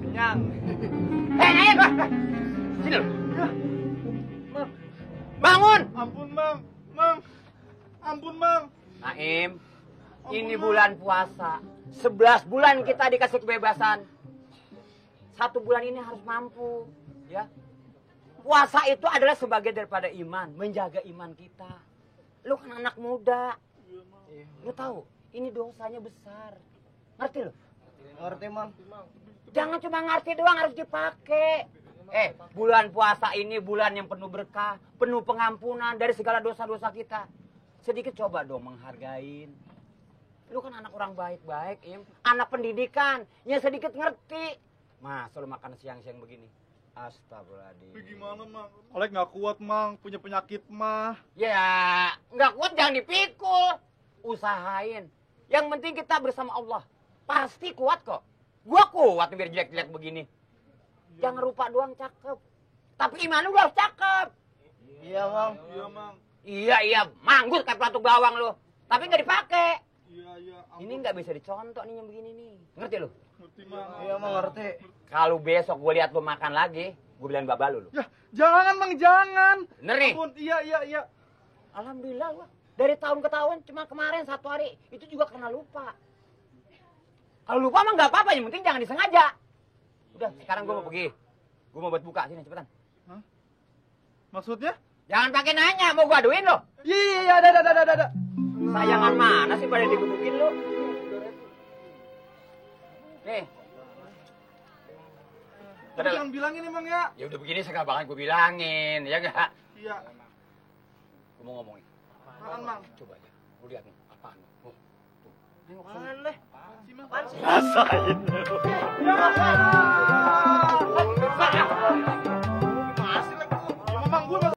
Kenyang. Naim! Sini lu. Bangun! Ampun, Mang. Mang. Ampun, Mang. Naim, ini bulan puasa. 11 bulan kita dikasih kebebasan. 1 bulan ini harus mampu, ya. Puasa itu adalah sebagai daripada iman, menjaga iman kita. Lu kan anak muda. Lu tahu, ini dosanya besar. Ngerti lu? Ngerti, Mang. Jangan cuma ngerti doang, harus dipakai. Bulan puasa ini bulan yang penuh berkah, penuh pengampunan dari segala dosa-dosa kita. Sedikit coba dong menghargain. Lu kan anak orang baik-baik, Im. Anak pendidikan, yang sedikit ngerti. Masa lu makan siang-siang begini? Astagfirullahaladzim. Gimana, Mang? Oleh nggak kuat, Mang. Punya penyakit mah. Ya, nggak kuat jangan dipikul. Usahain. Yang penting kita bersama Allah. Pasti kuat kok. Gua kuat biar jelek-jelek begini. Jangan rupa doang cakep. Tapi iman lu harus cakep. Iya, Mang. Iya, Mang. Iya, manggut kayak pelatuk bawang lu. Tapi nggak dipakai. Iya. Ini nggak bisa dicontoh nih yang begini nih. Ngerti lu? Ngerti, Mang. Iya, Mang, ngerti. Kalau besok gue lihat lu makan lagi, gue bilang babak lu. Ya, jangan, Mang, jangan. Bener nih? Ampun, iya. Alhamdulillah gua. Dari tahun ke tahun, cuma kemarin 1 hari. Itu juga karena lupa. Kalau lupa mah nggak apa-apa, yang penting jangan disengaja. Udah, sekarang gue mau pergi. Gue mau buat buka, sini cepetan. Hah? Maksudnya? Jangan pakai nanya, mau gue aduin lo. Iya, ada. Sayangan mana sih pada digebukin lo? Nih. Tapi jangan bilangin emang ya. Ya udah begini sekarang banget gue bilangin, ya enggak? Iya. Gue mau ngomongin. Apaan, Mang? Coba aja. Lu lihat nih, apaan? Tuh. Nengok Apaan, Leh? Rasain. Ya,